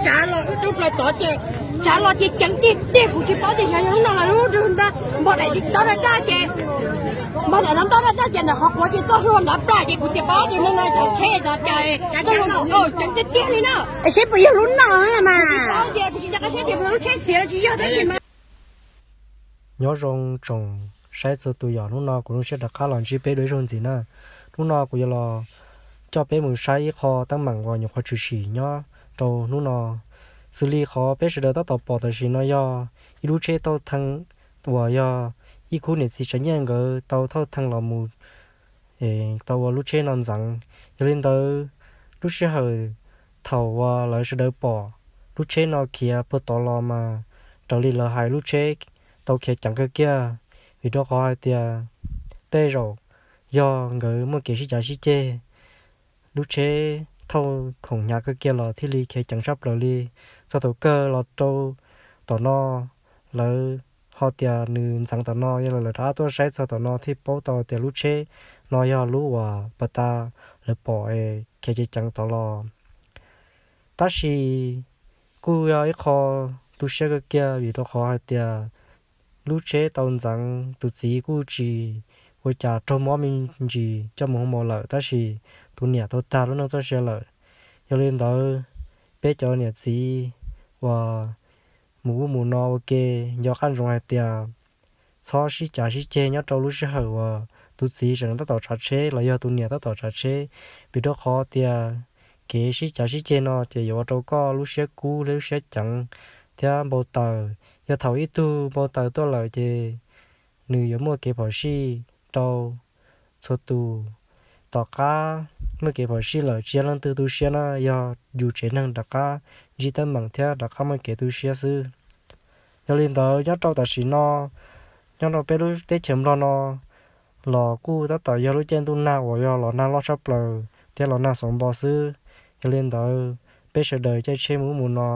Tsav los rau plaws tod ces, tsav los ces ceev tiag tiag, kuv tsis paub tias yog yog lub no los lub ntawd. Npog daim ntaub daj daj ces, npog daim ntaub daj daj ces ntawm qhov quav ces txoj hlua ntawd plam ces kuv tsis paub tias no no cov tsheb cov cai, ceev tiag tiag li na. Es seb puas yog lub no los mas. Kuv tsis nco qab seb tias lub tsheb xiav los tsis yog tab sis mas Nyob zoo tsoom saib txhua tus, yog hnub no kuv zoo siab rov qab los ntsib peb dua ib zaug ntxiv na. Hnub no kuv yuav los coj peb mus saib ib qho teeb meem uas nyuam qhuav tshwm sim nyob rau hnub no. Xws li qhov peb sawv daws tab tom pom tam sim no yog ib lub tsheb thauj theej uas yog ib khub niam txiv tsav nyiaj nkawd tau thauj theej los mus tau ua lub tsheb no ntxeev. Yog li ntawd, lub sij hawm thaum uas lawv sawv daws pom lub tsheb no khiav puag tod los mas raws li lawv hais lub tsheb tau khiav ceev kawg kiag, vim rau qhov hais tias tej zaum yog nkawd muaj kev sib cav sib ceg, lub tsheb thauj khoom hnyav kawg kiag los thiaj li khiav ceev tshaj plaws li. Txog thaum kawg los rau tom no, lawv ho tias nws ntxeev tom no, yog li lawv rov qab tuaj saib txog tom no thiaj paub tau tias lub tsheb no yog lub uas pas tas lawv pom khiav ceev ceev tod los. Tab sis kuj yog ib qho tu siab kawg kiag vim rau qhov hais tias lub tsheb tau ntxeev, tus txiv kuj tsis ua cas, raug mob me ntsis coj mus hoo maum lawm, tab sis tus niam tau tag lub neej txoj sia lawm. Yog li ntawd, peb cov niam txiv uas mus ub mus no ua ke, nco qab ntsoov hais tias txhob sib cav sib ceg nyob rau lub sij hawm uas tus txiv tseem tab tom tsav tsheb los yog tus niam tab tom tsav tsheb, vim rau qhov tias kev sib cav sib ceg no ces yuav ua rau koj lub siab kub thiab lub siab ceev thiab npau taws. Yog thaum ib tug npau taws tuaj lawm ces nws yuav muaj kev phom sij rau txhua tus. Tom qab muaj kev phom sij lawm tsis yog leej twg tu siab na, yog yus tsev neeg rov qab ntsib teeb meem thiab rov qab muaj kev tu siab xwb. Yog li ntawd, nyob rau tam sim no, nyob rau peb lub teb chaws Nplog no los kuj tab tom yog lub caij ntuj nag uas yog los nag loj tshaj plaws thiab los nag xoom npo xwb. Yog li ntawd, peb sawv daws caij tsheb mus ub mus no,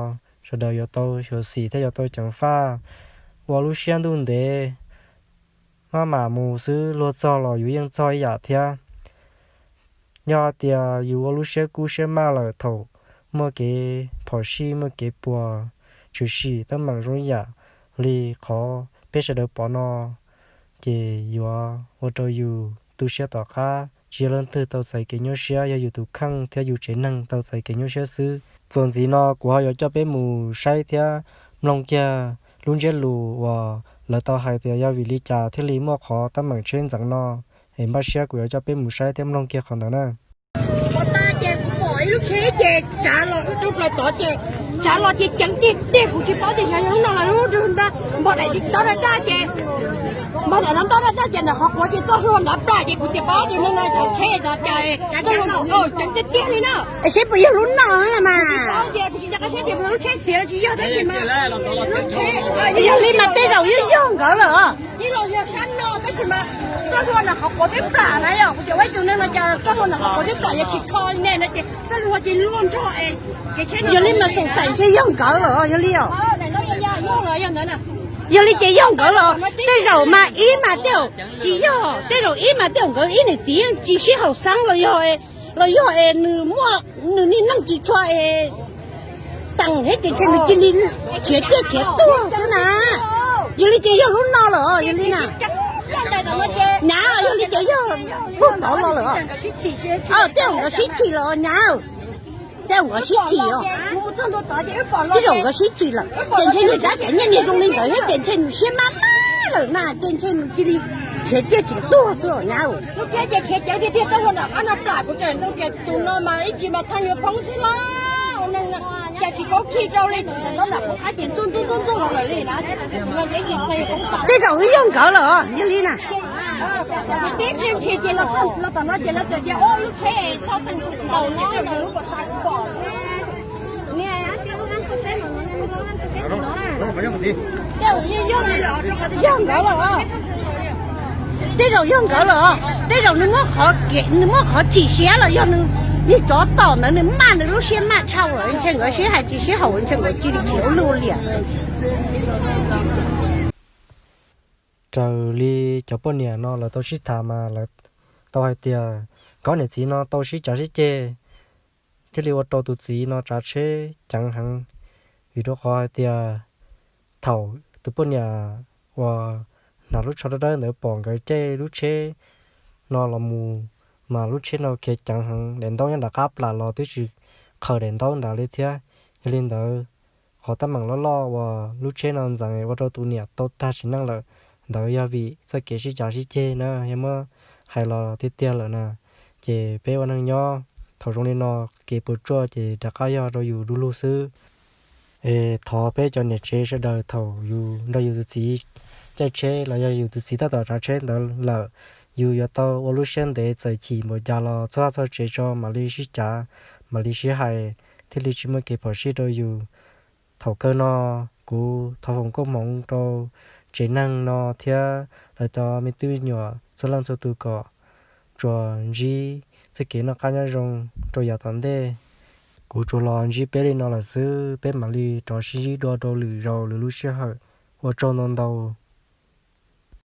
sawv daws yuav tau xyuam xim thiab yuav tau ceev faj, ua lub siab ntuj ntev, maj mam mus xwb, luag txog los yus yeej txog ib yam thiab. Yog tias yus ua lub siab kub siab maj lawm, thaum muaj kev phom sij, muaj kev puas, tshwm sim teeb meem zoo ib yam li qhov peb sawv daws pom no, ces yuav ua rau yus tu siab tom qab. Tsis yog leej twg tau txais kev nyuaj siab, yog yus tus kheej thiab yus tsev neeg tau txais kev nyuaj siab xwb. Txuas ntxiv no kuv ho yuav coj peb mus saib thiab mloog kiag lub ntsiab lus uas lawv tau hais tias yog vim li cas thiaj li muaj qhov teeb meem tsheb ntxeev no. Es npaj siab kuv yuav coj peb mus saib thiab mloog kiag qhov ntawd na. Pom tas ces kuv pom ib lub tsheb ces tsav los rau plaws tod ces, tsav los ces ceev tiag tiag, kuv tsis paub tias yog yog lub no los lub ntawd. Npog daim ntaub daj daj ces, npog daim ntaub daj daj ces ntawm qhov quav ces txoj hlua ntawd plam ces kuv tsis paub tias no no cov tsheb cov cai, ceev tiag tiag li na. Es seb puas yog lub no los mas. Kuv tsis nco qab seb tias lub tsheb xiav los tsis yog tab sis mas lub tsheb, yog li mas tej zaum yog yog nkawd lawm os. Ib los yog sab no tab sis mas txoj hlua ntawm qhov quav twb plam na, yog kuv cov ua ib tug neeg no cas txoj hlua ntawm qhov quav twb plam, yog tsis kho li ne no ces txoj hlua ces luaj nrog. Yog li mas xoom xaim ntshe yog nkawd lawm, yog li os. Yog li ces yog nkawd los tej zaum mas ib mas tej zaum tsis yog, tej zaum ib mas tej zaum nkawd ib niam txiv yeej tsis sib haum xeeb los yog, los yog es nws muaj, nws niag neej tsis tshua es teem thiab ces ntshe nws cia li khiav ciaj khiav tuag xwb na. Yog li ces yog lub no lawm, yog li na. Nyab, yog li ces yog puag tod los lawm. Tej zaum nkawd sib chim lawm nyab. Tej zaum nkawd sib chim os. Tej zaum nkawd sib chim lawm ces ntshe nws rab tsav nyiaj niag zoo li ntawd thiab ces ntshe nws siab maj maj lawm na ces ntshe nws cia li khiav ciaj khiav tuag xwb os nyab. Tej zaum wb yog nkawd lawm os, yog li na. Yog nkawd lawm os. Tej zaum yog nkawd lawm os, tej zaum nws muab qhov, nws muab qhov chim siab los yog nws, nws tsov tom ntawd nws maj nws lub siab maj tshaj lawm ntshe nkawd sib hais tsis sib haum ntshe nkawd cia li khiav ua luj ua liam. Raws li cov poj niam no lawv tau sib tham mas lawv tau hais tias nkawd niam txiv no tau sib cav sib ceg thiaj li ua rau tus txiv no tsav tsheb ceev heev, vim rau qhov hais tias thaum tus poj niam uas hnav lub tsho dawb dawb ntawd pom nkawd caij lub tsheb no los mus, mas lub tsheb no khiav ceev heev, daim ntaub nyob nram qab plam los twb tsis qhaws daim ntaub nrad li thiab. Yog li ntawd, qhov teeb meem loj loj uas lub tsheb no ntxeev ua rau tus niam tau tag sim neej lawm, ntawd yog vim txoj kev sib cav sib ceg na, yog muab hais los tiag tiag lawm na. Ces peb ua neej nyob thaum zoo li no, kev puas tsuaj ces rov qab yog rau yus du lug xwb. Es thov peb cov niam tsev sawv daws, thaum yus nrog yus tus txiv caij tsheb los yog yus tus txiv tab tom tsav tsheb ntawd lawm, yus yuav tau ua lub siab ntev, txawm chim npaum cas los txog vaj txog tsev tso mam li sib cav, mam li sib hais, thiaj li tsis muaj kev phom sij rau yus. Thaum kawg no, kuv thov foom koob hmoov rau tsev neeg no thiab lawv cov me tub me nyuam txhua leej txhua tus kom tsuas ntsib txoj kev noj qab nyob zoo rau yav tom ntej. Kuv tsuas los ntsib peb li no lawm xwb, peb mam li rov sib ntsib dua rau lwm zaus lwm lub sij hawm. Ua tsaug ntau ntau.